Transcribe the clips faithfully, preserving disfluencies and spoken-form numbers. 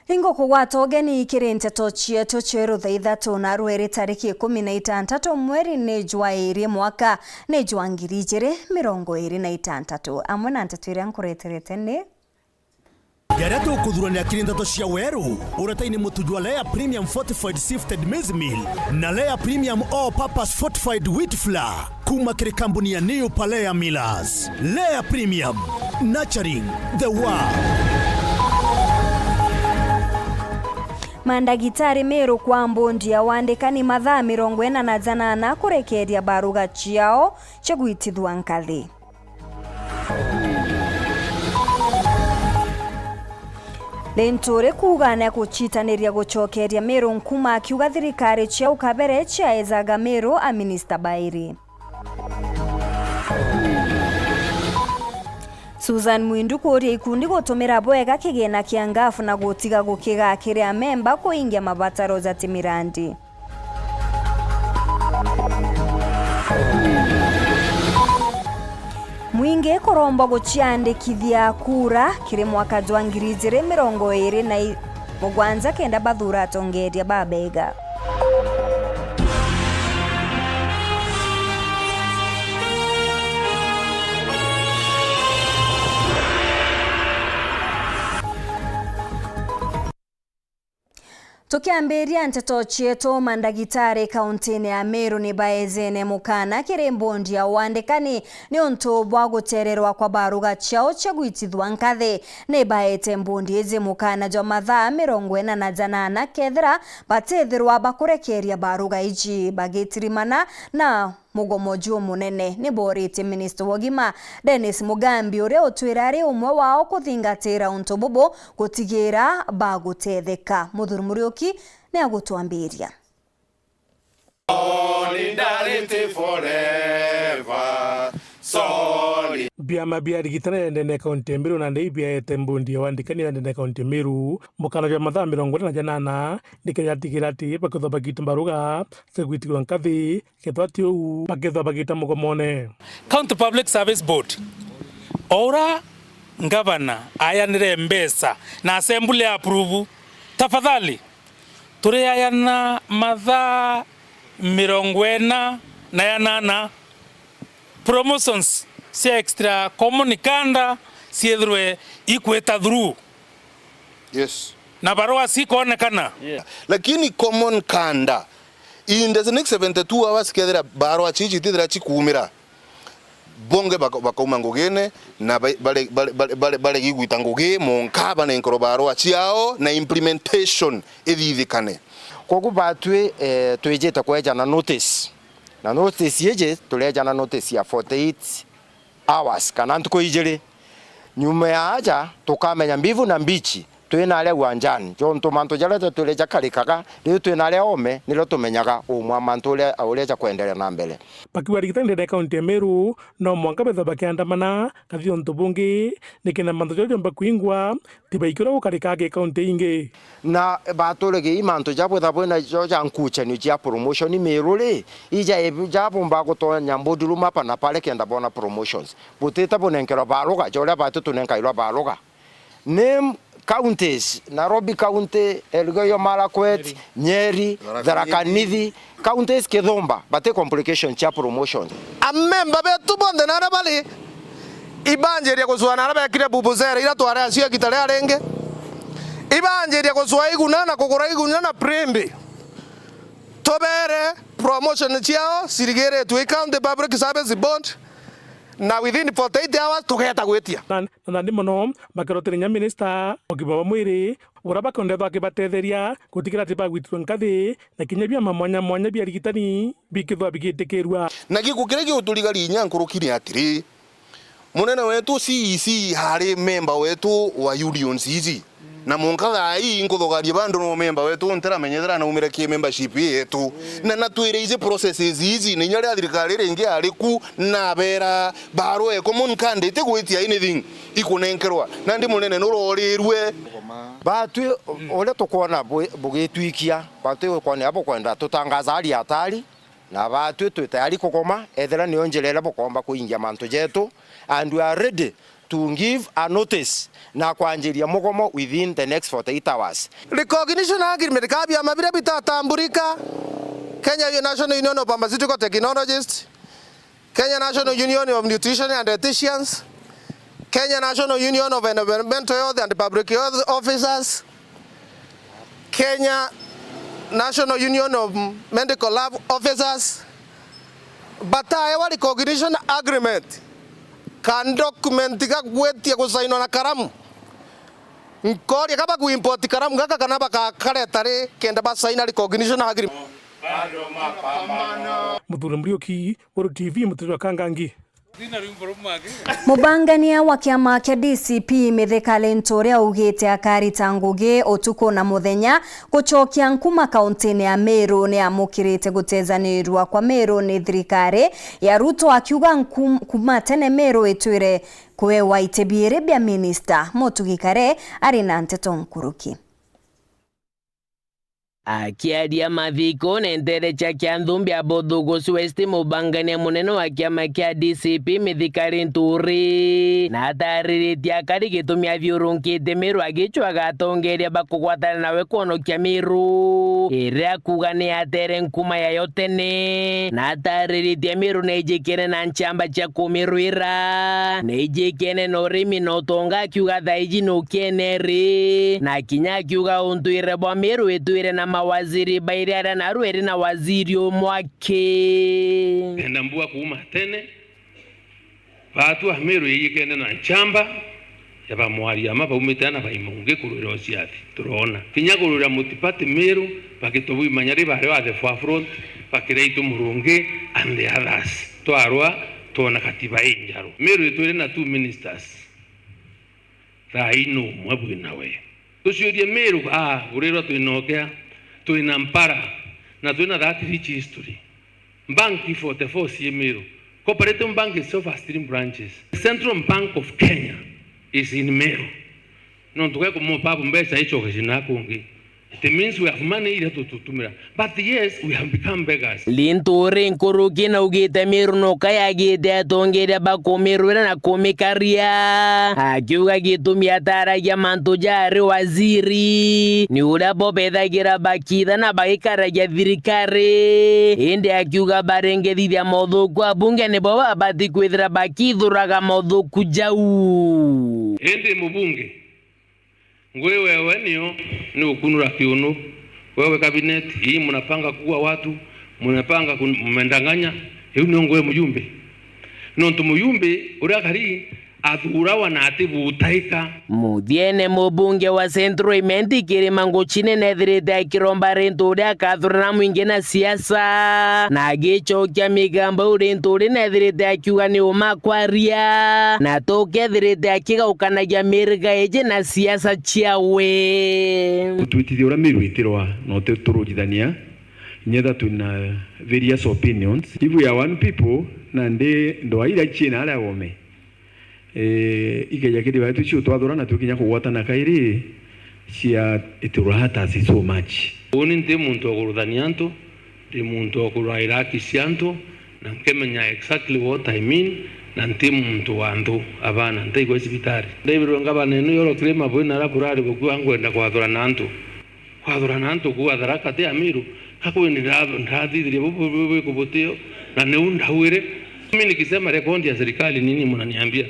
Ingukugwata ugeni kiri nteto cietu cieru thaa ithatu na rweri tariki ikumi na itantatu mweri ni jwa iri mwaka ni jwa ngiri ijiri mirongo iri na itantatu, amwe na nteto iria nkureterete ni. Jaria tukuthurania kiri nteto cia weru, uretaini mutu jwa Lea Premium Fortified Sifted Maize Meal na Lea Premium All Purpose Fortified Wheat Flour. Kuma kiri kambuni ya New Palea Millers. Lea Premium, nurturing the world. Mandagitari Meru kwa mbondi ya wandikani mathaa mirongo ina na janana kurekeria baruga ciao cigwitithua nkathi. Linturi kuuga ni agucitaniria gucokeria Meru nkuma, akiuga thirikari cia ukabere ciaejaga Meru a minista bairi. Susan Mwindu kuuria ikundi gutumira bwega kigina kia ngafu na gutiga gukiga kiri amemba kuingia mabataro ja timirandi. Mwingi kurombwa guciandikithia kura kiri mwaka jwa ngiri ijiri mirongo iri na mugwanja kenda bathuura atongeeria ba bega. Tukiambiria nteto cietu, mandagitari kauntini ya Meru ni baejene mukana kiri mbondi ya wandikani niuntu bwa gutererwa kwa baruga ciao cia gwitithua nkathi. Ni baete mbondi iji mukana jwa mathaa mirongo ina na janana kethira batithirwa bakurekeria baruga iji bagitirimana na mugomo jumunene. Ni booritie minista wa ugima Dennis Mugambi, uria utwira ari umwe wao kuthingatira untu bubu gutigira bagutetheka. Muthuri Muriuki ni agutwambiria. Solidarity forever. Soli- Biama bia arigitani ya ndene kaunti ya Meru nandi ibiaete mbondi ya wandikani ya ndene kaunti ya Meru mukana jwa mathaa mirongo ina na janana, nikenda atigira ati bakethwa bagita baruga cia gwitigwa nkathi, kethwa ti uu, bakethwa bagita mugomone. County Public Service Board, o ura ngavana ayanire mbeca na assembly ya approve, tafadhali, turiayana mathaa mirongo ina na yanana, promotions cia extra common kanda ciithirwe ikwita through. Yes. Na barua cikonekana. Yeah. Lakini common kanda, in the next seventy-two hours, kethira barua cici citithira cikuumira, bonge baka-, bakauma ngugine na ba-, bare-, bare-, bare-, bare-, baregi gwita ngugi, monka banenkerwa barua ciao na implementation ithithikane. Kwogu batwi, eh, twijite kweja na notice. Na notice iji, tureja na notice ya forty-eight hours, kana ntuku ijiri. Nyuma ya aja, tukamenya mbivu na mbichi, twina aria uwanjani. Jontu mantu jaria jatwire jakarikaga, riu twina aria ome, nirio tumenyaga umwe wa mantu uria, uria jakwenderea na mbere. Bakiuga arigitani ndene ya kaunti ya Meru, no mwanka bethwa bakiandamana, kathi untu bungi, nikenda mantu jaria jomba kwingwa, tibaiki uria gukarikaga kaunti ingi. Na baturege i mantu ja bwitha bwina jo ja nkuchanio cia promotion Meru ri, ija ebu ja bumba gutonya boardroom apa na pale kenda bona promotions. Butite bunenkerwa baruga, ja uria batu tunenkairwa baruga. Ni counties, Nairobi County, Elgeyo Marakwet, Nyeri, Nyeri, Tharaka Tharaka Nithi, Nithi, counties kithumba, bati complication cia promotion. Amemba betu bonthe naria bari, ibanjiria gucwana aria bekire bubuzera iria twari acio igita riria ringi. Ibanjiria gucwa iguna na kugura iguna na primbi. Tubere promotion ciao cirigiritwe i County Public Service Board, na within forty-eight hours tugeta gwitia. Na, na nandi mono, bakerotera inya minista ugima bwa mwiri, uria bakondethwa akibatetheria gutigirira ati bagwitirwe nkathi, na kinya biama mwanya mwanya bia arigitani bikithwa bigitikirua. Na giko kiria giuturigari inya nkuruki ni atiri, munene wetu C E C hari memba wetu wa unions iji. Na mwanka thaa ii nkuthugaria bandu no memba wetu, ntiramenyethera naumire ki membership yetu. Na natwire iji processes iji, na inya ria thirikari ringi ari ku, nabera barua e common candidate gwitia anything ikunenkerwa. Nandi munene nurorirwe. Batwi uria tukwona bu-, bugitwikia, batwi kwona bukwenda tutangaza hali hatari, na batwi twi tayari kugoma, ethira niyo njira iria bukomba kuingia mantu jetu, and we are ready to give a notice na kwanjiria mugomo within the next forty-eight hours. Recognition agreement ka biama biria bitatambulika, Kenya National Union of Pharmaceutical Technologists, Kenya National Union of Nutrition and Dietitians, Kenya National Union of Environmental Health and Public Health Officers, Kenya National Union of Medical Lab Officers, bataewa recognition agreement, ka document ga gwitia gusainwa na karamu. Nkooria ka bakuimport karamu gaka kana bagakareta ri kenda basaina recognition agreement. Muthuri Muriuki, Weru T V, Muturirwa Kangangi. Mubangania wa kiama kia D C P Mithika Linturi augite akarita ngugi utuku na muthenya gucokia nkuma kauntini ya Meru. Ni amukirite gutethanirirwa kwa Meru ni thirikari ya Ruto, akiuga nkum-, kuma tene Meru itwire kuewa iti biiri bia minista. Mutugi Kare ari na nteto nkuruki. Akiaria mathikone nteere cia Kianthumbi Abothugucu West, mubangania munene wa kiama kia D C P Mithika Linturi, na atariritie akari gitumi athiurunkite Meru agicwaga atongeria bakugwatana nawe kwonokia Meru, iria akuuga ni atere nkuma yayo tene, na atariritie Meru na ijikene na nchamba cia kumirwira, na ijikene na urimi na utonga, akiuga thaa iji ni ukiene ri, na kinya akiuga untwire bwa Meru itwire na mawaziri bairi aria naru iri na waziri umwe aki. Enda mbua kuuma tene, baatu a Meru ijikene na nchamba ya bamwariama baumite ana baimungi kurwira uciathi. Turona kinya kurwira mutipati Meru, bakitubwimanya ri bari wa the forefront, bakira itu Murungi and the others. Twarwa, twona katiba injaru. Meru itwire na two ministers. Thaa ii ni umwe bwi nawe. Tuciurie Meru, aa, urirwa twina ukea, twina mpara, na twina that rich history. Banki forty-four cii Meru. Cooperative Bank itself has three branches. The Central Bank of Kenya is in Meru. Nontu gwe kumupa abu mbeca icoke cina kungi. It means we have money iria tututumira. But yes, we have become beggars. Linturi nkuruki naugite Meru noka yagite atongeria bakumirwira na kumikaria. Akiuga gitumi ataragia mantu jari waziri, ni uria bo bethagira bakitha na bagikaragia thirikari. Indi akiuga barengethithia mothuku abunge nibo babati kwithira bakithuraga mothuku jau. Indi mubunge, ngui wewe nio ni ukunura kiunu. Wewe cabinet hii mnapanga kuua watu, mnapanga kun-, mmedanganya. Hiu nio ngui mjumbe. Nontu mjumbe uria kari athurawa na atibutaika. Muthiene mubunge wa Central Imenti Kirima Nguchine nethirite akiromba Rintu uria akathurana mwingi na siasa, na agicokia migambo iu Rintu uri nethirite akiuga ni uma kwaria, na tukethirite akigaukanagia miriga iji na siasa ciawe. Gutwitithia uria Meru itirwa na uti tururithania, nyetha twina various opinions. If we are one people, na ndi ndwaa iria ciina aria wome, eh, ikeja kiri baetu cio twathurana tukinya kugwatana kairi, cia, it will hurt us so much. Uni nti muntu wa kuruthania antu, ndi muntu wa kurwaira haki cia antu, na nkimenya exactly what I mean, na nti muntu wa nthu. Abana, ntaigwa cibitari. Ndaibirwe ngavana inu yorokire mabwina aria burari bukua ngwenda kwathurana antu. Kwathurana antu kuu Tharaka ti Amiru, ka kwini ndira-, ndirathithirie bu-, bu-, bu-, bwikubutio, na niu ndauire. Mimi nikisema rekodi ya serikali nini mnaniambia?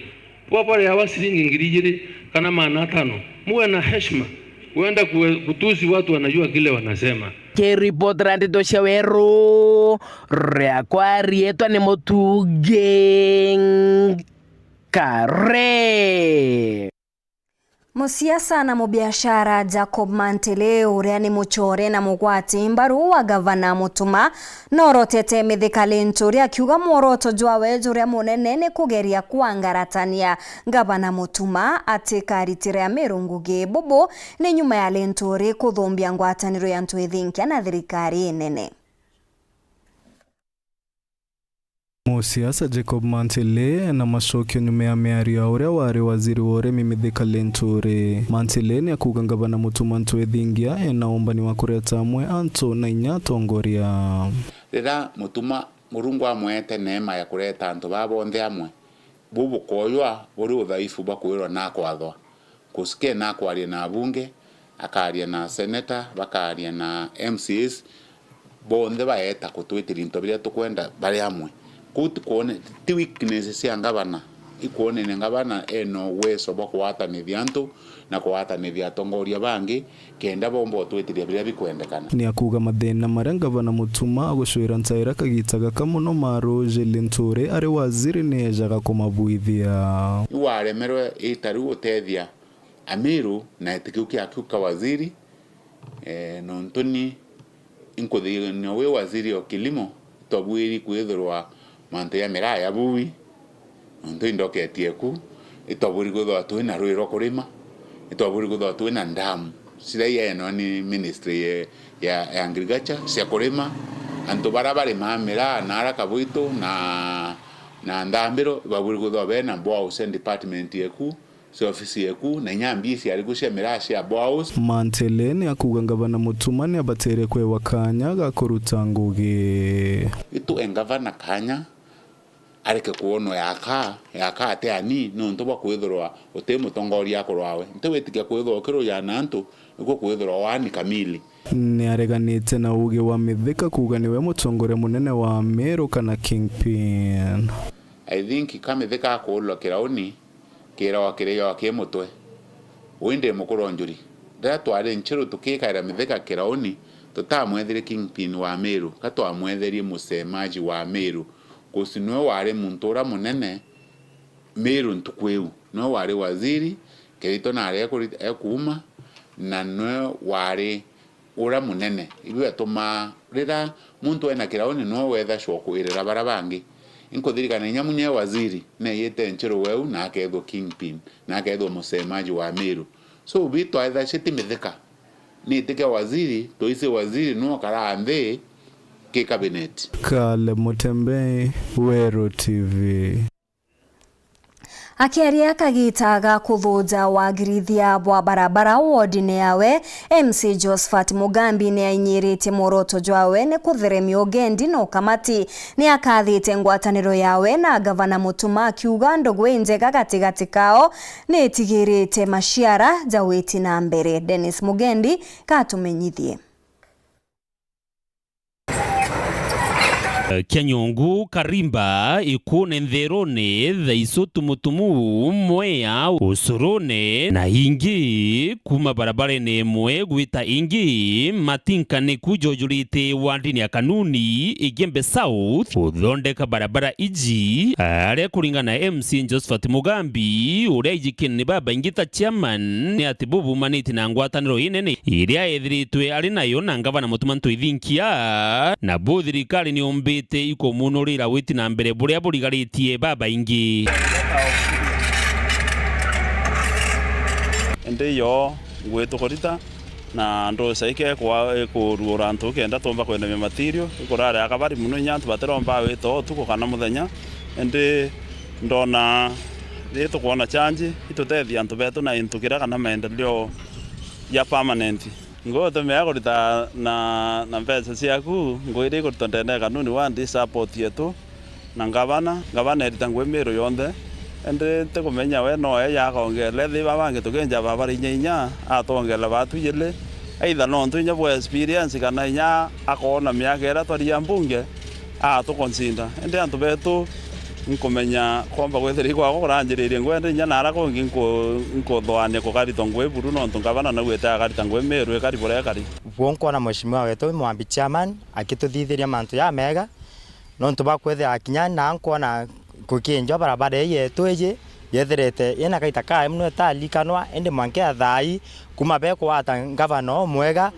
Bwabware hawa shilingi ngiri igiri kana maana atano. Muwe na heshima. Wenda kuwe-, kutusi watu wanajua kile wanasema. Kiripotera ndeto cia Weru, riakwa riitwa ni Mutugi Nkare. Musiasa na mubiashara Jacob Mantili, uria ni mucore na mugwati mbaru wa Gavana Mutuma, norotete Mithika Linturi akiuga mworoto jwawe juria munene ni kugeria kwangaratania Gavana Mutuma atikaritire Amiru ngugi. Bubu ni nyuma ya Linturi kuthumbia ngwataniro ya Ntwithinkia na thirikari inene. Musiasa Jacob Mantili ena macokio nyuma ya miario ya uria wari waziri wa urimi Mithika Linturi. Mantili ni akuuga Ngavana Mutuma Ntwithingia ena umbani wa kureta amwe antu na inya atongoria. Riria Mutuma, Murungu amwete neema ya kureta antu baa bonthe amwe, Buu bukoojwa buri uthaifu bwa kwirwa nakwathwa. Kusikia nakwaria na abunge, akaaria na seneta, bakaaria na M C As, bonthe baeta kutwitiria into biria tukwenda bari amwe. Kuu ti kwone-, ti weakness cia ngavana, ikwonania ngavana ena uwezo bwa kugwatanithia antu na kugwatanithia atongoria bangi, kenda bomba utwitiria biria bikwendekana. Ni akuuga mathina maria ngavana Mutuma agucwira ntaira kagita gaka mono ma Roger Linturi ari waziri ni ejaga kumabwithia. Iwaremerwe ita riu utethia Amiru na giti kiu kiaku ka waziri, eh, nontu ni inkuthithania wi waziri o kilimo, itwabwiri kwithirwa mantu ja miraa ya bui, nontu indoketie ku, itwabwiri kwithirwa twina rwi rwa kurima, itwabwiri kwithirwa twina ndamu ciria ienwa ni ministry ya, ya, ya agriculture cia kurima. Antu baria barimaa miraa na ara Kabwitu na, na Nthambiro, ibabwiri kwithirwa bena boreholes cia department yeku, cia ofisi yeku, na inya mbia ciari ku cia miraa cia boreholes. Mantele ni akuuga ngavana Mutuma ni abatere kwewa kanya ga kuruta ngugi. Itu e ngavana kanya, areke kwonwa yaka, yaka ati ani, nontu bwa kwithirwa uti mutongoria akorwa we. Nti witikia kwithirwa ukirujana antu, nikuo kwithirwa waani kamili. Ni areganite na uuge wa Mithika kuuga niwe mutongoria munene wa Meru kana kingpin. I think ka Mithika akuurwa kirauni, kirawa kiri yo ki mutwe. Ui ndi mukuru o njuri. Riria twari Nchiru tukikaira Mithika kirauni, tutamwethire kingpin wa Meru, ka twamwetherie musemaji wa Meru. Kusi niwe wari muntu uria munene Meru ntuku iu. Niwe wari waziri, Kirito nari ekuri-, ekuuma, na niwe wari uria munene. Ibu biatumaa riria muntu ena kirauni niwe wethagirwa kwirira baria bangi. Inkuthirikana inya munya e waziri, neeyite Nchiru weu, na akeethwa kingpin, na akeethwa musemaji wa Meru. So, bi twaetha citi Mithika. Ni itikia waziri, tuisi waziri niwe ukaraa nthi ki cabinet. Kale Mutembei, Weru T V. Akiaria kagita ga kuthuja wagirithia bwa barabara wodine yawe, M C Josephat Mugambi ni ainyiritie mworoto jwawe ni kutheremia ugendi na ukamati. Ni akathite ngwataniro yawe na Gavana Mutuma akiuga ndugu injega gatigati kao ni itigirite maciara ja witi na mbere. Dennis Mugendi katumenyithie. Kia Nyungu, Karimba, Ikune, Ntherune, Thaicu, Tumutumu, Mwea, Ucurune na ingi, kuuma barabarene imwe gwita ingi, matinka niku jojurite wandini ya Kanuni, Igembe South, kuthondeka barabara iji, aria kuringana na M C Josephat Mugambi, uria ijikene ni babaingi ta chairman, ni ati bubumanite na ngwataniro inene iria ethiritwe ari nayo na ngavana Mutuma Ntwithinkia, na bu thirikari ni yumbite ikumunurira witi na mbere buria burigaritie babaingi. Indi yo ngui tukurita, na nduca ikekwa ikuruura antu kenda tumba kwendemia material, ikurare akabari mono inya antu batiromba wita utuku kana muthenya. Indi ndona ri tukwona change, itutethia antu betu na into kiria kana maendeleo ya permanent. Ngui utumia kurita na, na mbeca ciaku, ngui iri kurita ndene ya Kanuni ward, i support yetu na ngavana, ngavana erita ngui Meru yonthe. Indi ntikumenya we no eja akongera, ethii baba bangi tukinja barabara inya inya, atwongera batu ijiri, either nontu inya bwa experience kana inya akoona miaka iria twaria mbunge, atuconsider. Indi antu betu nkumenya kwomba kwithira ikwakwa kuranjiririe ngui, indi inya nara kungi nku-, nkuthoania kukaritwa ngui buru, nontu ngavana naugite akarita ngui Meru ikari buria ikari. Buu nkwona mheshimiwa wetu Mwambi chairman akituthithiria mantu jamega, nontu bwa kwithira kinya na nkwona gukinjwa barabara ii yetu iji yethirite ina kaita kae mono itaririkanwa, indi mwanka ya thaa ii, kuuma bekugwata ngavana umwega,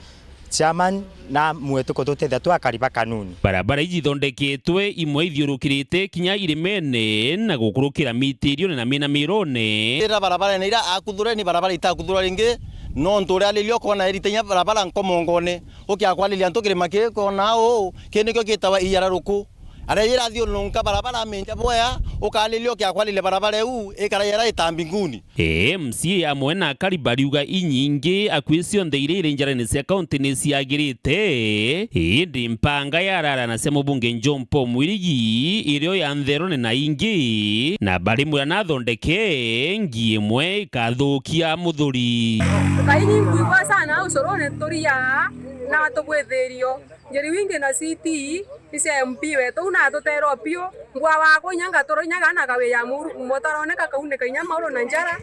chairman na mwituku tutethia twa akari ba Kanuni. Barabara iji ithondeketwe, imwe ithiurukirite kinya irimene na gukurukira mitirione na minamirone. Ira barabarene ira akuthureni barabara itakuthurwa ringi, nontu uria ariria ukona erita inya barabara nkomongone. Ukiakwariria antu kirima kii kona uu, kii nikio gitawa iararuku. Arejera athiurunka barabara, amenja bwea, ukalilia ukiakwalilia barabara iu, ikara yera itambi nguni. M C A amwe na akari bariuga inyingi akui cionthe iria iri njarene cia kaunti ni ciagirite, indi mpanga ya arara na cia mubunge John Paul Mwirigi irio ya ntherone na ingi, na barimwira nathondeke ngi imwe ikathukia muthuri. Kaingi nkuigua sana ucurune turia na tubwithirio. Njeri wingi na city ni cia M P wetu, na atuterwa piu. Ngwa wakwa inya ngatura inya gana gawi ya muru, motaroneka kaunika inya mauru na njara.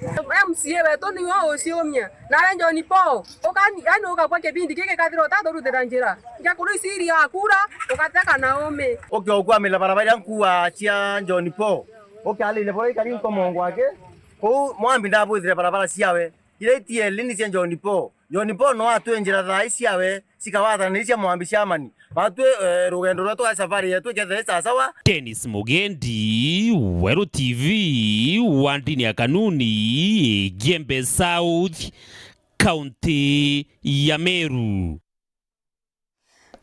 M C A wetu niwe uciumia. Nawe John Paul, uka-, yani ukabwa kibindi giki kathira utathurutira njira. Nja kuru iciri ya kura, ugateka na umi. Ukiokua mila barabara iria nkua cia John Paul. Ukialile bora ikari nkomo ngwake. Kuu mwambi ndabwithire barabara ciawe. Iria itieli ni cia John Paul. John Paul no atwinjira thaa ii ciawe, cikawathana ni cia mwambi cia mani. Batwi, eh, rugendo rwetu rwa safari yetu ikethire sawasawa. Dennis Mugendi, Weru T V, wa ndini ya Kanuni, Igembe South, kaunti ya Meru.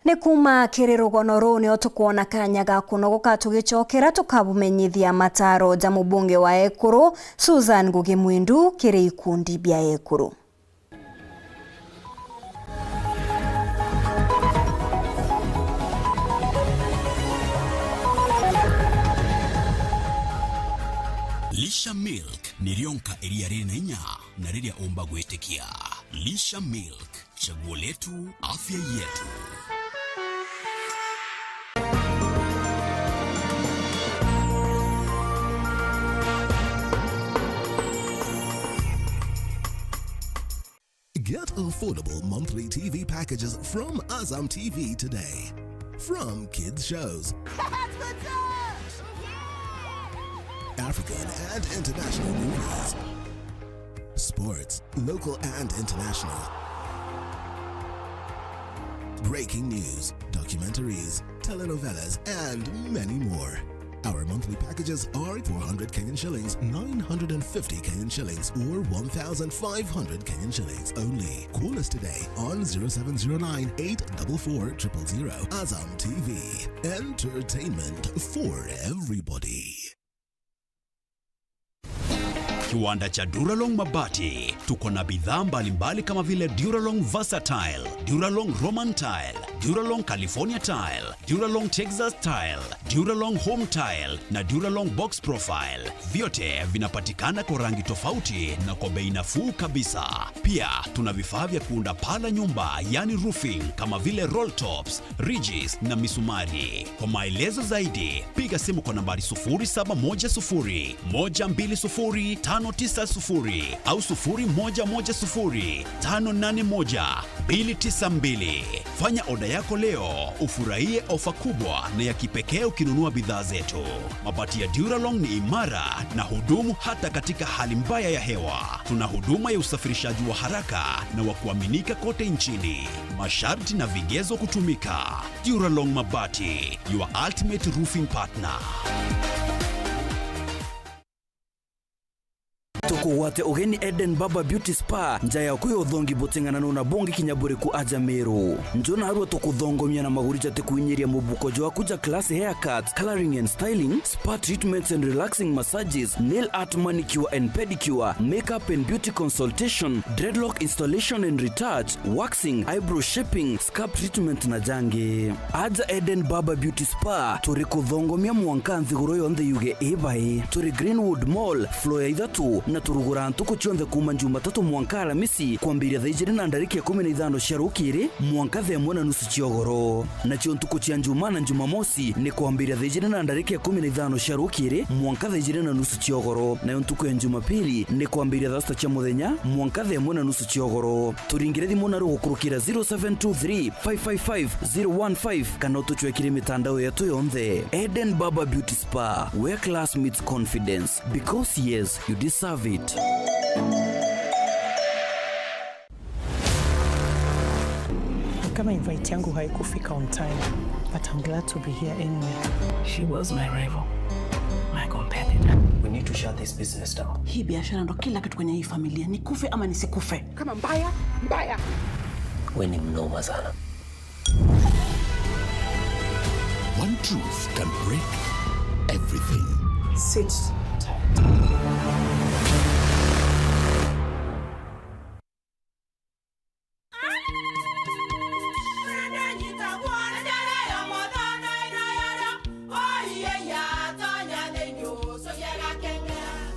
Ni kuuma kiri rugono ruu nio tukwona kanya ga kunogoka tugicokera tukabumenyithia mataro ja mubunge wa Ekuru, Susan Ngugi Mwindu, kiri ikundi bia Ekuru. Lisha Milk ni rionka iria riri na inya na riria umba gwitikia. Lisha Milk. Chaguo letu, afya yetu. Get affordable monthly T V packages from Azam T V today. From kids shows, African and international movies, sports, local and international, breaking news, documentaries, telenovelas, and many more. Our monthly packages are four hundred Kenyan shillings, nine hundred and fifty Kenyan shillings, or one thousand five hundred Kenyan shillings only. Call us today on zero seven zero nine, eight four four, triple zero. Azam T V, entertainment for everybody. Kiwanda cha Duralong Mabati. Tuko na bidhaa mbalimbali kama vile Duralong Versatile, Duralong Roman Tile, Duralong California Tile, Duralong Texas Tile, Duralong Home Tile na Duralong Box Profile. Vyote vinapatikana kwa rangi tofauti na kwa bei nafuu kabisa. Pia tuna vifaa vya kuunda paa la nyumba, yani roofing, kama vile roll tops, ridges na misumari. Kwa maelezo zaidi, piga simu kwa nambari sufuri saba moja sufuri, moja mbili sufuri, tano tisa sufuri au sufuri moja moja sufuri, tano nane moja, mbili tisa mbili. Fanya oda yako leo, ufurahie ofa kubwa na ya kipekee ukinunua bidhaa zetu. Mabati ya Duralong ni imara na hudumu hata katika hali mbaya ya hewa. Tuna huduma ya usafirishaji wa haraka na wa kuaminika kote nchini. Masharti na vigezo kutumika. Duralong Mabati, your ultimate roofing partner. Tukugwate ugeni Eden Barber Beauty Spa, nja yaku ya uthongi buting'ananu na bungi kinya buriku aja Meru. Nju narua tukuthongomia na maguri jatikuinyiria mubuko jwaku ja classy haircuts, colouring and styling, spa treatments and relaxing massages, nail art, manicure and pedicure, makeup and beauty consultation, dreadlock installation and retouch, waxing, eyebrow shaping, scalp treatment na jangi. Aja Eden Barber Beauty Spa, turi kuthongomia mwanka nthiguru yonthe yuge ibai. Turi Greenwood Mall, floor ya ithatu, na turuguraa ntuku cionthe kuuma Jumatatu mwanka Aramisi, kwambiria thaa ijiri na ndarika ikumi na ithano cia rukiri mwanka thaa imwe na nusu cia ugoro. Nacio ntuku cia Njumaa na Njumamosi ni kwambiria thaa ijiri na ndarika ikumi na ithano cia rukiri mwanka thaa ijiri na nusu cia ugoro, nayo ntuku ya Njumapili ni kwambiria thaa sita cia muthenya mwanka thaa imwe na nusu cia ugoro. Turingire thimu naru gukurukira zero seven two three, five five five, zero one five kana utucwekire mitandao yetu yonthe. Eden Barber Beauty Spa, where class meets confidence. Because yes, you deserve it. Kama invite yangu haikufika on time, but I'm glad to be here anyway. She was my rival, my competitor. We need to shut this business down. Hii biashara ndo kila kitu kwenye hii familia. Nikufe ama nisikufe. Kama mbaya, mbaya. We ni mnoma sana. One truth can break everything. Sit tight.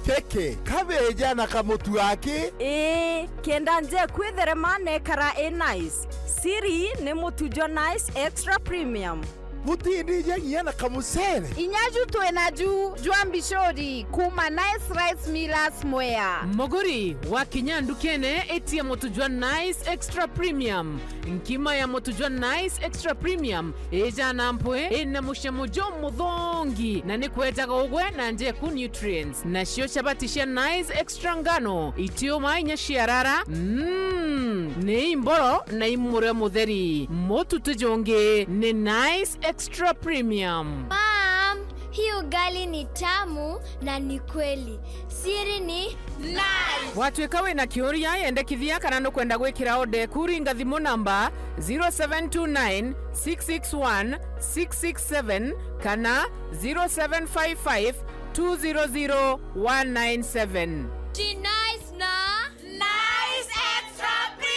Keke, kabeja na kamutu aki. Ii, kenda nje kwitherema nekara i nice. Siri ni mutu jwa Nice Extra Premium. Butindi inya nginya na kamucere. Inya ju twi na ju jwa mbicuri kuuma Nice Rice Millers Mwea. Muguri, wakinya ndukene, itia mutu jwa Nice Extra Premium. Nkima ya mutu jwa Nice Extra Premium ijana mpwi, ina mucamo jumuthongi, na ni kwejaga ugwe na njeku nutrients. Nacio chabati cia Nice Extra ngano, itiuma inya ciarara. Mm, ni imboro na imurio mutheri. Mutu ti jungi, ni Nice Extra Premium. Mom, hii ugali ni tamu na ni kweli. Siri ni Nice. Watwika wina kiuria, yendekithia kana nukwenda gwikira order eku, ringa thimu namba zero seven two nine, six six one, six six seven kana zero seven five five, two zero zero, one nine seven. Ti Nice na Nice Extra Premium.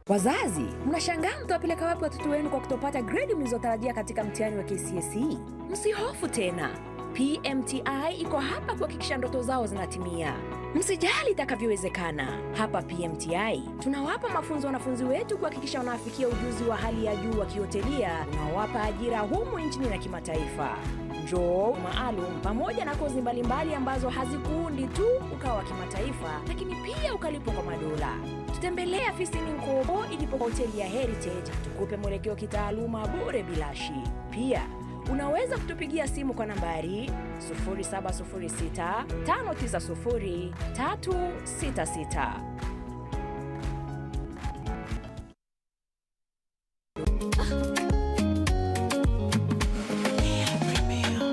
Wazazi, mnashangaa mtawapeleka wapi watoto wenu kwa kutopata gredi mlizotarajia katika mtihani wa K C S E? Msihofu tena. P M T I iko hapa kuhakikisha ndoto zao zinatimia. Msijali itakavyowezekana. Hapa P M T I, tunawapa mafunzo wanafunzi wetu kuhakikisha wanafikia ujuzi wa hali ya juu wa kihotelia unaowapa ajira humu nchini na kimataifa. Njoo maalum pamoja na kozi mbalimbali ambazo hazikuundi tu ukawa wa kimataifa, lakini pia ukalipwa kwa madola. Tutembelee afisi ni Nkobo ilipo kwa hoteli ya Heritage, tukupe mwelekeo kitaaluma bure bilashi. Pia, unaweza kutupigia simu kwa nambari sufuri saba sufuri sita, tano tisa sufuri, tatu sita sita.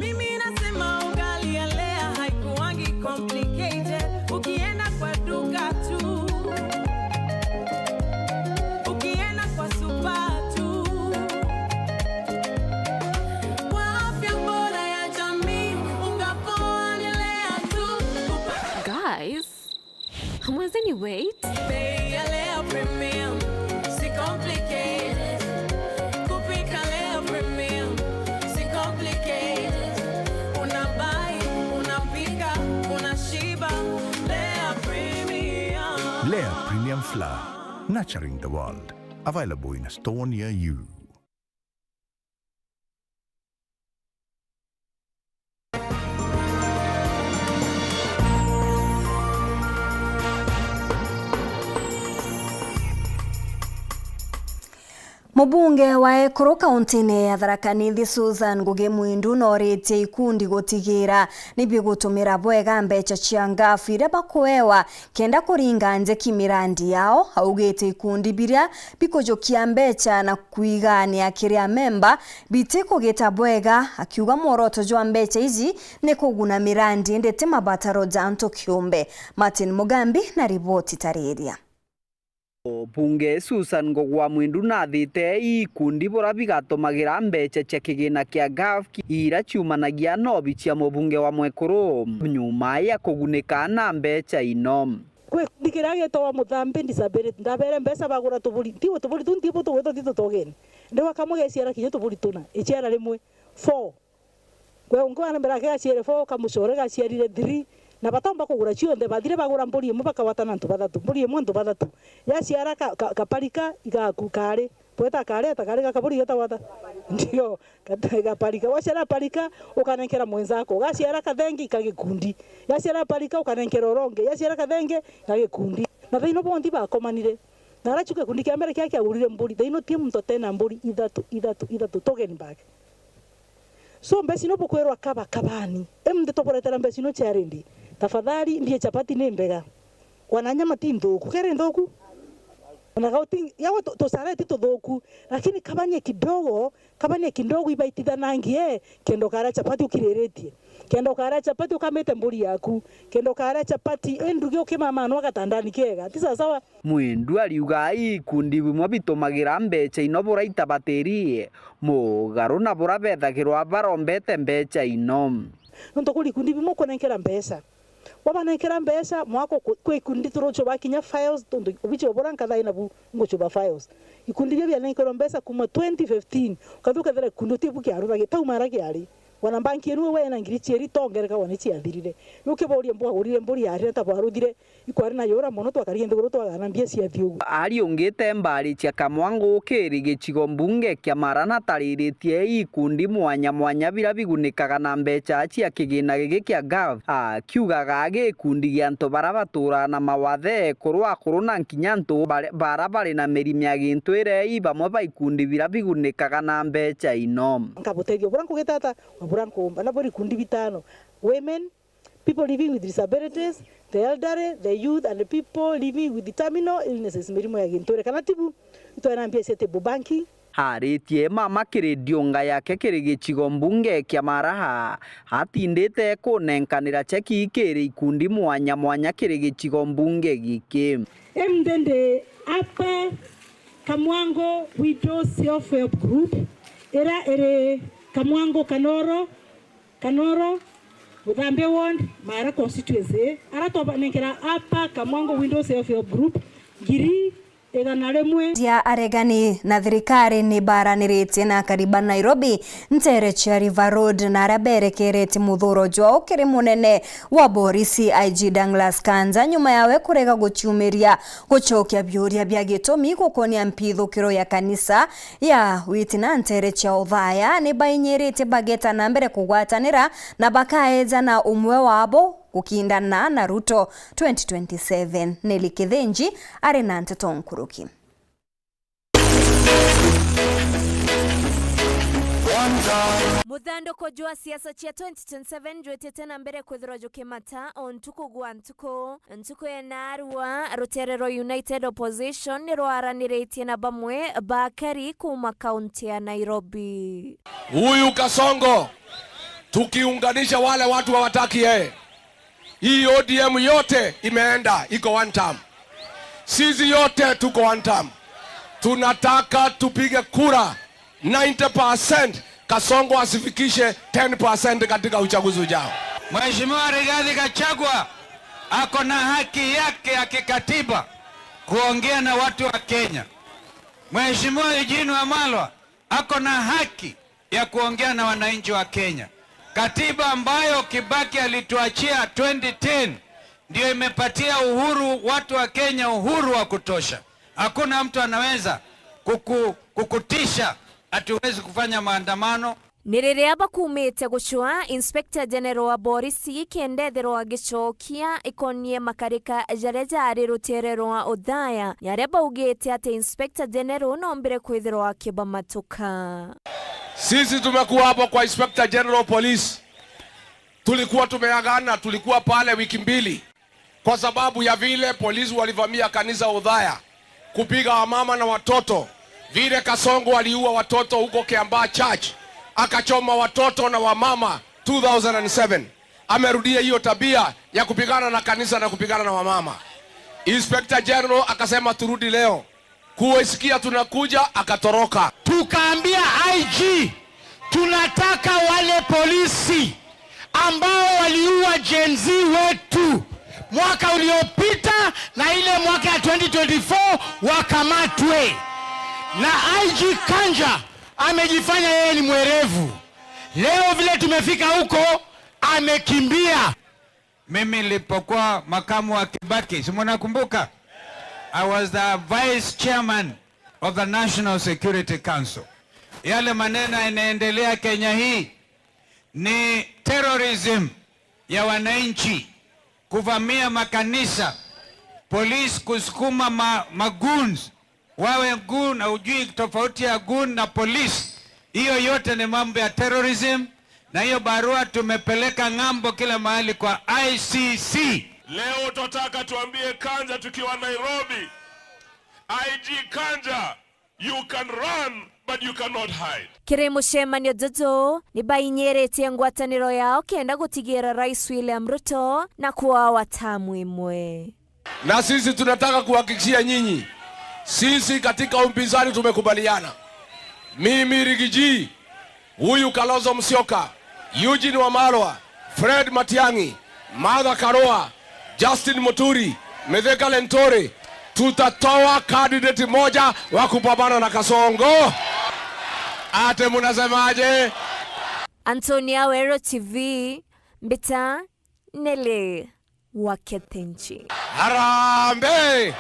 Mimi nasema ugali ya Lea haikuwangi complicated. Ukienda kwa duka tu, ukienda kwa supa tu, kwa afya bora ya jamii, unga poa ni Lea tu. Guys, mwenzeni, wait. Bei ya Lea Premium, si complicated. Kupika Lea Premium, si complicated. Unabai, unapika, unashiba. Lea Premium. Lea Premium Flour, nurturing the world. Available in a store near you. Mubunge wa Ekuru kauntine ya Tharaka Nithi, Susan Ngugi Mwindu, noritie ikundi gutigira ni bigutumira bwega mbecha cia ngafu iria bakuewa kenda kuringa njeki mirandi yao. Augite ikundi biria bikujukia mbecha na kwigania kiri amemba bitikugita bwega, akiuga mworoto jwa mbecha iji ni kuguna mirandi indi ti mabataro ja antu kiumbe. Martin Mugambi na riboti tariria. Bunge Susan Ngugi wa Mwindu nathite ikundi buria bigatumagira mbecha cia kigina kia ngafu iria ciumanagia na obici ya mubunge wa Mwekuru nyuma ya kugunika na mbecha ino. Kwi gikundi kiria gitagwa Muthambi Disability, ndabere mbeca bagura tuburi, ntiwe tuburi tu ntibu tugwitwa ti tutogene. Ndiwa kamwe geciara kinya tuburi tuna, iciara rimwe, four. Gwe ungi wa mbere akigaciere four, kamucore gaciarire three, na batomba kugura cionthe, bathire bagura mburi imwe bakawatana antu bathatu, mburi imwe antu bathatu. Yaciara ka, ka, kaparika igaku kari, bweta kari, eta kari gakaburi getagwa ata? Ndio. Gata-, gaparika. Waciara parika, ukanenkera mwenzako. Gaciara kathenge, ikagikundi. Yaciara parika, ukanenkera uronge. Yaciara kathenge, ikagikundi. Na thaino bonthe bakomanire. Na arachu gikundi kia mbere kia kiagurire mburi. Thaino tie muntu atena mburi ithatu, ithatu, ithatu. Token bag. So, mbeca ino bukwirwa kaba, kabani. Em, ndi tuburetera mbeca ino cia rindi. Tafadhali, ndie chapati ni mbega. Wana nyama ti nthuku. Kere nthuku? Na gauti, yawe tu-, tusara ti tuthuku, lakini kabania kidogo, kabania kidogo ibaitithanangie, kenda ukaria chapati ukiriritie. Kenda ukaria chapati ukamite mburi yaku. Kenda ukaria chapati, i ndugi ukimama no gatandani kega. Ti sawasawa. Mwindu ariuga ikundi bimwe bitumagira mbecha ino buraita batiri, mugaru na bura bethagirwa barombete mbecha ino. Nontu kuri ikundi bimwe ukunenkera mbecha. Wabanenkera mbecha, mwaka uku-, kwi ikundi turuchwa bakinya files, tontu ubichi wa bura nkathaina bu nguchuba files. Ikundi bio bianenkerwa mbecha kuma twenty fifteen, ukathiuka thira ikundi utibu kiaruthagia, tauma ara kiari. Wana banki enu we wena ngiri chieri tongereka wane chiathirire. Nukiboria mbwagurire mburi yarire ta bwaruthire, ikwari na yura mono twakarire nthiguru twagana mbia ciathi uguo. Ariungite mbari cia Kamwangu kiri gicigo mbunge kia Mara natariritie ikundi mwanya mwanya bira bigunikaga na mbecha cia kigina gigi kia gov, akiugaga gikundi gia antu bara baturaa na mawathe ekuru akuru na nkinya antu bare-, bara bari na mirimo ya gintwire i bamwe ba ikundi bira bigunikaga na mbecha ino. Nkabutethia bura nkugita ata, bura nkumba, na buri ikundi bitano, women, people living with disabilities, the elderly, the youth and the people living with terminal illnesses, mirimo ya gintwire kana tibu, itwena mbia cia table banking. Aritie mama kiri ndiunga yake kiri gicigo mbunge kia Maraha, atindite kunenkanira cheki kiri ikundi mwanya mwanya kiri gicigo mbunge giki. Emdende apa Kamwango Widows Self Help Group, ira iri Kamwango Kanoro, Kanoro, Muthambe Ward, Maara Constituency, ara twabanenkera apa Kamwango Windows Self Help Group, ngiri igana rimwe. Cia aregani na thirikari ni baraniritie na akari ba Nairobi ntere cia River Road, na aria berekeretie muthuro jwao kiri munene wa borisi I G Douglas Kanja, nyuma yawe kurega guciumiria gucokia biuria bia gitumi gukonia mpithukiro ya kanisa ya Witna ntere cia Othaya ni bainyiritie bageta na mbere kugwatanira na bakaeja na umwe wabo gukindana na Ruto twenty twenty-seven. Nelly Kithinji ari na nteto nkuruki. Muthanduku jwa siasa cia twenty twenty-seven jwitite na mbere kwithirwa jukimata o ntuku gwa ntuku. Ntuku ya naarua, rutere rwa United Opposition ni rwaraniritie na bamwe ba akari kuuma kaunti ya Nairobi. Huyu Kasongo, tukiunganisha wale watu hawataki yeye, hii O D M yote imeenda, iko one term. Sisi yote tuko one term. Tunataka tupige kura ninety percent, Kasongo asifikishe ten percent katika uchaguzi ujao. Mheshimiwa Rigathi Gachagua ako na haki yake ya kikatiba kuongea na watu wa Kenya. Mheshimiwa Eugene Wamalwa ako na haki ya kuongea na wananchi wa Kenya. Katiba ambayo Kibaki alituachia twenty ten ndio imepatia uhuru watu wa Kenya, uhuru wa kutosha. Hakuna mtu anaweza kuku-, kukutisha ati huwezi kufanya maandamano. Ni riria bakumite gucwa Inspector General wa borisi kenda ethirwa agicokia ikonie makarika jaria jari rutere rwa Othaya, ni aria baugite ati Inspector General nombire kwithirwa akibamatuka. Sisi tumekuwa hapo kwa Inspector General Police. Tulikuwa tumeagana, tulikuwa pale wiki mbili. Kwa sababu ya vile polisi walivamia kanisa Othaya, kupiga wamama na watoto, vile Kasongo aliua watoto huko Kiambaa Church, akachoma watoto na wamama two thousand and seven. Amerudia hiyo tabia ya kupigana na kanisa na kupigana na wamama. Inspector General akasema turudi leo. Kuisikia tunakuja, akatoroka. Tukaambia I G, tunataka wale polisi ambao waliua Gen Z wetu mwaka uliopita na ile mwaka ya twenty twenty-four wakamatwe. Na I G Kanja amejifanya yeye ni mwerevu. Leo vile tumefika huko, amekimbia. Mimi nilipokuwa makamu wa Kibaki, si mnakumbuka? I was the vice chairman of the National Security Council. Yale maneno yanaendelea Kenya hii ni terrorism ya wananchi, kuvamia makanisa, polisi kusukuma ma-, magoons wawe goon na hujui tofauti ya goon na polisi. Hiyo yote ni mambo ya terrorism, na hiyo barua tumepeleka ng'ambo kila mahali kwa I C C. Leo tunataka tuambie Kanja tukiwa Nairobi, I G Kanja, you can run, but you cannot hide. Kiri mucemanio juju, ni bainyiritie ngwataniro yao kenda gutigira Rais William Ruto na kuawa tamu imwe. Na sisi tunataka kuhakikishia nyinyi, sisi katika upinzani tumekubaliana, mimi, Rigiji, huyu Kalonzo Musyoka, Eugene Wamalwa, Fred Matiang'i, Martha Karua, Justin Muturi, Mithika Linturi, tutatoa candidate moja wa kupambana na Kasongo. Ate, munasemaje? Antonia Weru T V, Mbita Nelly wa Ketenji. Harambee!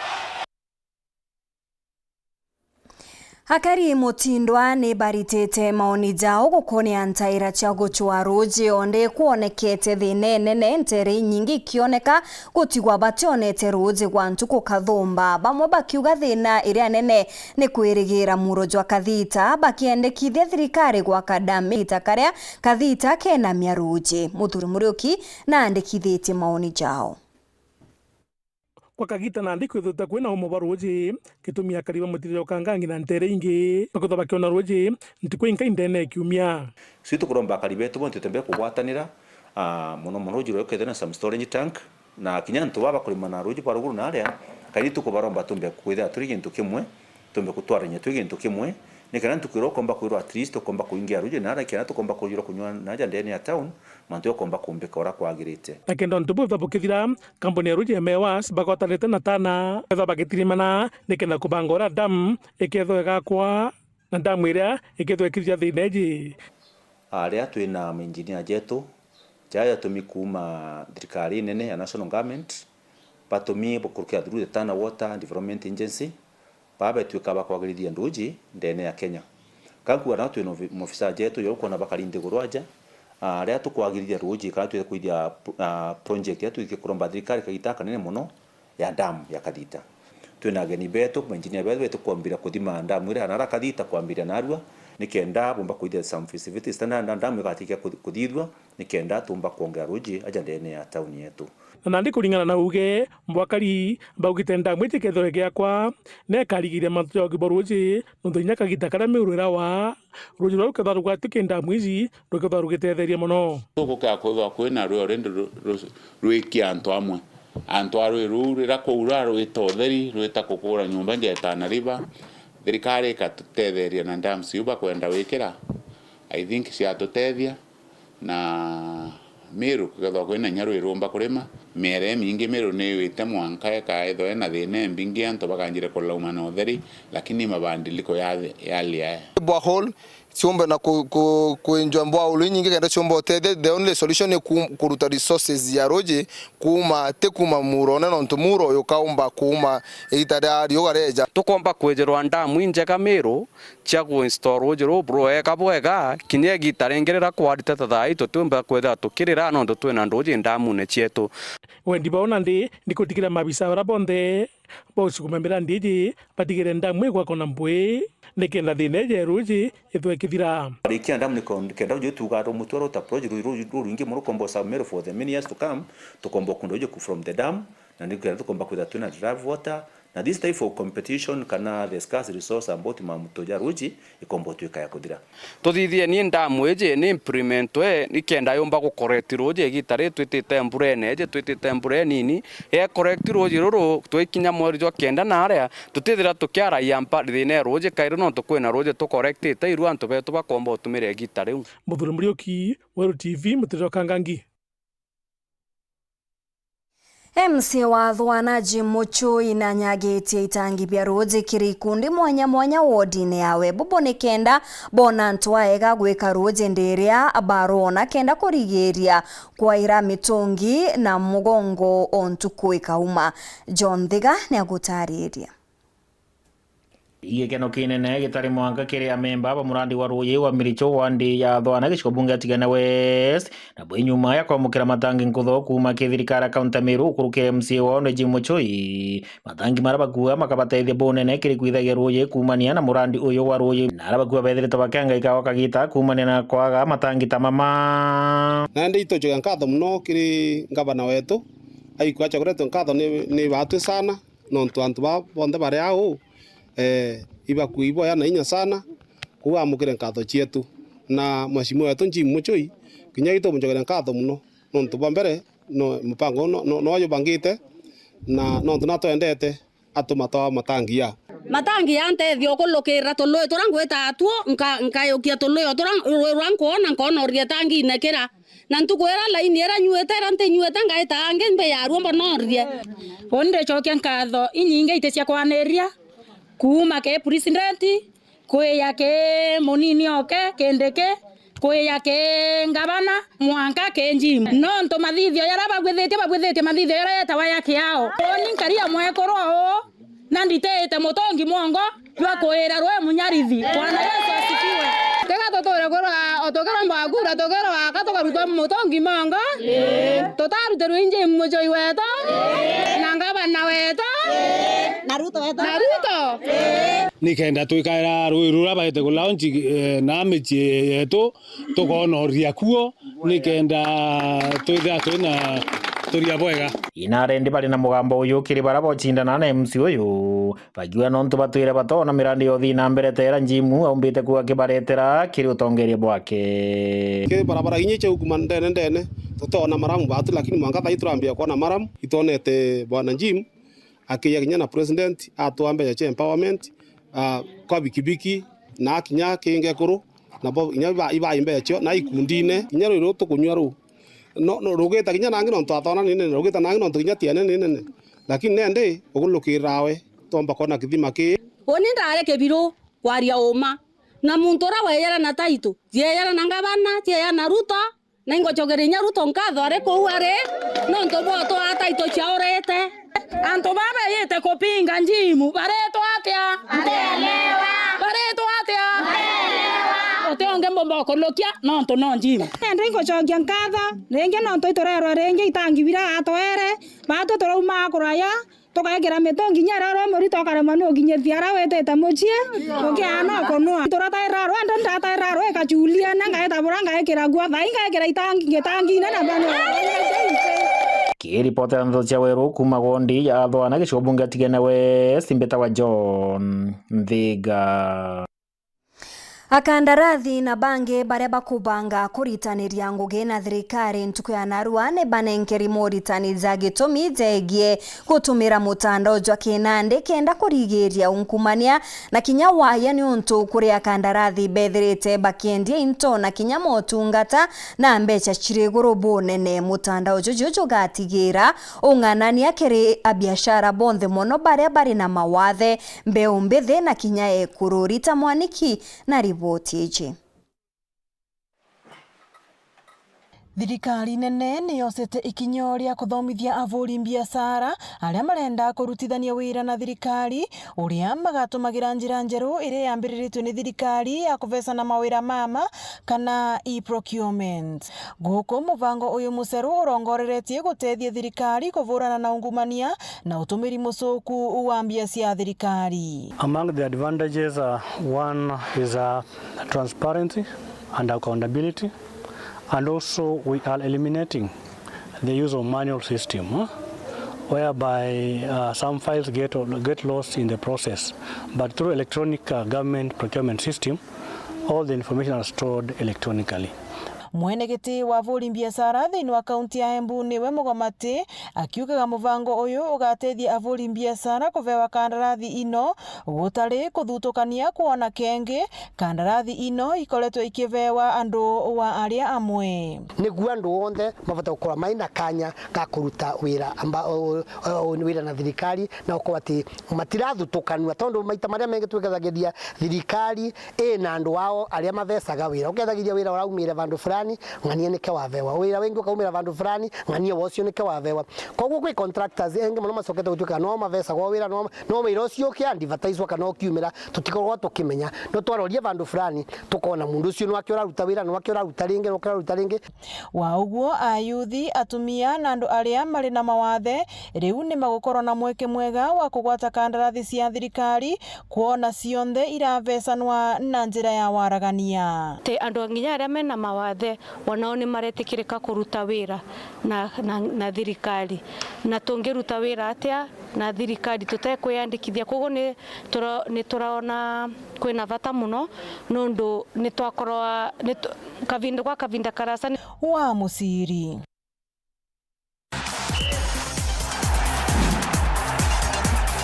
Akari Mutindwa ni baritite maoni jao gukonia ntaira cia gucwaa ruuji, onde kwonekete thina inene, ntere inyingi ikioneka gutigwa bationete ruuji gwa ntuku kathumba, bamwe bakiuga thina iria nene ni kwirigira muro jwa Kathita, bakiendekithia thirikari gwaka dam ita karia Kathita kenamia ruuji. Muthuri Muriuki naandikithitie maoni jao. Kwa Kagiita nandi kwithirite kwina umo bwa ruuji, gitumi akari ba Mutindwa Kangangi na nteere ingi bakwithwa bakiona ruuji ntuku inkai ndene ya kiumia. Sio tukuromba akari betu bonthe tutembe kugwatanira, ah, mono mono ruuji ruria rukethirwa na some storage tank, na kinya antu baa bakurima na ruuji bwa ruguru na aria, kairi tukubaromba tumbe kwithira turi gintu kimwe, tumbe kutwarania twi gintu kimwe, nikenda ntuku iria ukomba kwirwa at least ukomba kuingia ruuji na aria, nikenda tukomba kujirwa kunywa na aja ndene ya town, mantu ukomba kumbika uria kwagirite. Na kenda untu buu bukithira, kambuni ya ruuji ya Mewas bagwatanite na Tana, kethwa bagitirimana nikenda kubanga uria dam ikethwa igakwa, na dam iria ikethwa ikithia thina iji. Aria twina mainjinia jetu, jaja jatumi kuuma thirikari nene ya national government, batumi bukurukira through the Tana Water Development Agency, baa betwika ba kwagirithia nduuji ndene ya Kenya. Ka nkuuga nao twina ofi-, maofisa jetu ja ukwona bakari nthiguru aja, ah, riria tukwagirithia ruuji kana twithe kwithia, ah, project iria twithitie kuromba thirikari kagiita kanene mono ya dam ya Kathita. Twina ageni betu, mainjinia betu, betu kwambira kuthima dam iria ya nara Kathita kwambiria narua, nikenda bumba kwithia some feasibility study na dam igatikia kuthi-, kuthithua, nikenda tumba kwongera ruuji aja ndene ya tauni yetu. Na nandi kuringana na uuge bwa akari baugite, dam iji kethirwa igiakwa, na ikarigiria mantu ja ugi bwa ruuji, nontu inya kagiita karia miuru irawa, ruuji ruria rukethirwa rugwati ki dam iji rukethirwa rugitetheria mono. Gukeya kwithirwa kwina rui already ru-, ru-, rwikia antu amwe. Antu a rui ruu riria kwaura rwita utheri, rwita kukura nyomba nja ya Tana River, thirikari ikatutetheria na dams iu bakwenda wikira, I think ciatutethia. Na Meru kugethwa kwina inya rui rumba kurima, miere imingi Meru ni iwite mwanka ikaethwa ina thina imbingi, antu bakanjire kulauma na utheri, lakini mabadiliko ya, ya hali ya borehole ciumbe na ku-, ku-, kwinjwa borehole inyingi kenda ciumbe utethia. The only solution ni ku-, kuruta resources ya ruuji kuuma, ti kuuma muurone, nontu muuro uyu ukaumba kuuma iita ria riua rieja. Tukomba kwejirwa ndamu injega Meru cia ku install ruuji ruu rwega bwega, kinya igiita ringi riria kwarite ta thaa ii tutiumba kwithirwa tukirira nontu twina nduuji ndamune cietu. Wendi bwao nandi ni kutigirira maabisa baria bonthe ba ucuguma mirandi iji batigire ndamu igwakwa na mbui, nikenda thina iji ya ruuji ithwe ikithira. Rikia ndamu ni kon-, kenda ruuji tuuga ru mutwe ruta project ru-, ru-, ru-, rwingi mono rukomba userve Meru for the many years to come, tukomba ukunda ruuji ku from the dam, na nikenda tukomba kwithirwa twina reserve water, na this type of competition kana the scarce resource about mamuto ja ruuji ikomba utwika ya kuthira. Tuthithie ni ndamu iji ni implementwe, nikenda yumba gu correct ruuji igiita riri twitite mburene iji, twitite mbura inini, ya correct ruuji ruru twikinya mweri jwa kenda na aria tutithira tukiaraia mpa-, thina ya ruuji kairi nontu kwina ruuji tu correctite iru antu betu bakomba utumira igiita riu. Muthuri Muriuki, Weru T V, Mutiriro Kangangi. M C A wa Thwana Jim Muchui nanyagitie itangi bia ruuji kiri ikundi mwanya mwanya wodine yawe, bubu nikenda bona antu aega gwika ruuji ndiria barwona kenda kurigiria kwaira mitungi na mugongo o ntuku ikauma. John Thiga niagutariria. Gikeno kinene gitari mwanka kiri amemba ba murandi wa ruuji wa Miricho wandi ya Thwana gicigo bunge ya Tigania West, na bwi nyuma ya kwamukira matangi nkutho kuuma ki thirikari ya kaunti ya Meru ukurukire M C A wao Regine Muchui. Matangi maria bakuuga makabateithia bunene kiri kwithagia ruuji kuumania na murandi uyu wa ruuji, na aria bakuuga bethirite bakiangaika gwa kagita kuumania na kwaga matangi ta mama. Nandi itucokia nkatho mono kiri ngavana wetu, aikwacha kuretwe nkatho ni, ni batwi sana. nontu antu baa bonthe bari au, eh, ibakui iboya na inya sana, kou amukire nkatho cietu. Na mheshimiwa wetu Jim Muchui, kinya itumujokere nkatho mono, nontu bwa mbere, no, mupango no, no, no ajubangite, na nontu natwendete, atuma twa matangi ya. Matangi ya ntethia ukulukirira tului turia ngwita atuo, nka-, nkayukia tului o turia, rui rwa nkwona, nkonoria tangine kira. Na ntuku iria laini iria nyuite, iria ntinyuite, ngaita angi mbi ya ruo mbonorie. Uni ndicokia nkatho inyingi iti cia kwaniria, kuuma ki president, kwija ki munini oke, Kindiki, kwija ki ngavana, mwanka ki Jim. Nontu mathithio jaria babwithitie, babwithitie mathithio jaria jetawa ja kiao. Uni nkari ya mwekuru uu, na nditiite mutungi mwongo jwa kuira rwi munyarithi. Bwana Yesu asifiwe. Tiga tuture kurwa, o tukiromba kura, tukirwa aka tukarutwa mutungi mwongo. Tutarutirwe inji mucui wetu, na ngavana wetu, na Ruto wetu. Na Ruto. Nikenda twikaira rui ruria baite ku launch, eh, na micii yetu, tukonoria kuo, nikenda twithira twina turia bwega. Inarendi bari na mugambo uyu kiri bara bocindana na M C uyu, bakiuga nontu batwire batoona mirandi ya uthii na mbere ta iria Njimu aumbite kuuga akibaretera kiri utongeria bwake. Kiri barabara inya icio kuma ndene ndene, tutoona maramu batu, lakini mwanka thaa ii turambia kwona maramu, itwonete bwana Njimu akiya kinya na president atwaa mbeca cia empowerment, ah, kwa bikibiki, na kinya kingekuru, nabo inya iba-, ibai mbeca cio, na ikundine, kinya ruu ruu tukunyua ruu. No, no, rugita kinya nangi nontu atona ni nene, rugita nangi nontu kinya tiene ni nene. Lakini nendi, ugulukirira we, twomba kwona kithima ki. Uni ndari kibiru, kwaria uma. Na muntu uria weyera na taitu, cieyera na ngavana, cieyera na Ruto, na ingocokeria inya Ruto nkatho ari kuu ari, nontu bwa twaa taitu ciaurite. Antu baa beyite kupinga Njimu, baritwa atia? Baritwa atia? Uti ungi mbumba ukulukia, nontu no Njimu. Nenda ingocokia nkatho, ringi nontu iturerwa ringi itangi bira atwere, batu turaumaa kuraya, tugaikira mitungi inya iria uri murito ukaremwa ni ukinyithia aria witite mucii, ukiaga no kunua. Turataira rwenda, ndataira rwe kachulia, na ngaita bura ngaikira nguo, thai ngaikira itangi, ngitangine na bano. Kiripota ya Ndeto cia Weru kuuma Gondi ya Athwana, gicigo bunge ya Tigania West, mbitawa John Nthiga. Akandarathi na bangi baria bakubanga kuritaniria ngugi na thirikari ntuku ya narua ni banenkeri moritani ja gitumi jegie gutumira mutandao jwa kinandi kenda kurigiria ungumania na kinya waya, niuntu kuri akandarathi bethirite bakiendia into na kinya motungata na mbeca ciri iguru bunene. Mutandao juju jugatigira ung'anania kiri abiashara bonthe mono baria bari na mawathe, mbeu mbithi na kinya ekuru. Rita Mwaniki na riboti iji. Thirikari nene ni yocete ikinya ria kuthomithia avuri mbiacara aria marenda kurutithania wira na thirikari, uria magatumagira njira njeru iria yambiriritue ni thirikari ya kuvecana mawira mama, kana e-procurement. Guku muvango uyu muceru urongoreretie gutethia thirikari kuvurana na ungumania na utumiri mucuku wa mbia cia thirikari. Among the advantages, uh, one is, uh, transparency and accountability, and also we are eliminating the use of manual system, huh, whereby, uh, some files get, get lost in the process. But through electronic, uh, government procurement system, all the information are stored electronically. Mwene giti wa avuri mbiacara thiini wa kaunti ya Embu niwe Mugomati, akiugaga muvango uyu ugatethia avuri mbiacara kuvewa kandarathi ino gutari kuthutukania kwona kengi. Kandarathi ino ikoretwe ikivewa andu wa aria amwe. Niguo andu onthe mabota gukorwa mai na kanya ga kuruta wira amba, o, o, o, wira na thirikari, na gukorwa ati matirathutukanua, tondu maita maria mengi twikethagiria thirikari ina andu ao aria mathecaga wira. Ukethagiria wira uraumire vandu fulani, ng'ania nike wavewa. Wira wingi ukaumira vandu fulani, ng'ania wocio nike wavewa. Koguo kwi contractors engi mono macokete gutuika no mavecagwa wira, no, no wira ucio uki advertiswa kana ukiumira, tutikoragwa tukimenya. No twaroria vandu fulani, tukona mundu ucio nwake uraruta wira, nwake uraruta ringi, nwake uraruta ringi. Wa uguo, ayuthi, atumia na andu aria mari na mawathe riu ni magukorwa na mweke mwega wa kugwata kandarathi cia thirikari, kwona cionthe iravecanwa na njira ya waragania. Ti andu nginya aria mena mawathe Wanao ni maretikirika kuruta wira na, na, na thirikari. Na tungiruta wira atia na thirikari tutekwiyandikithia? Koguo ni tura-, ni turaona kwina vata muno, nondu ni twakorwa, ni tu-, kavinda gwa kavinda karasa ni Wa Muciri.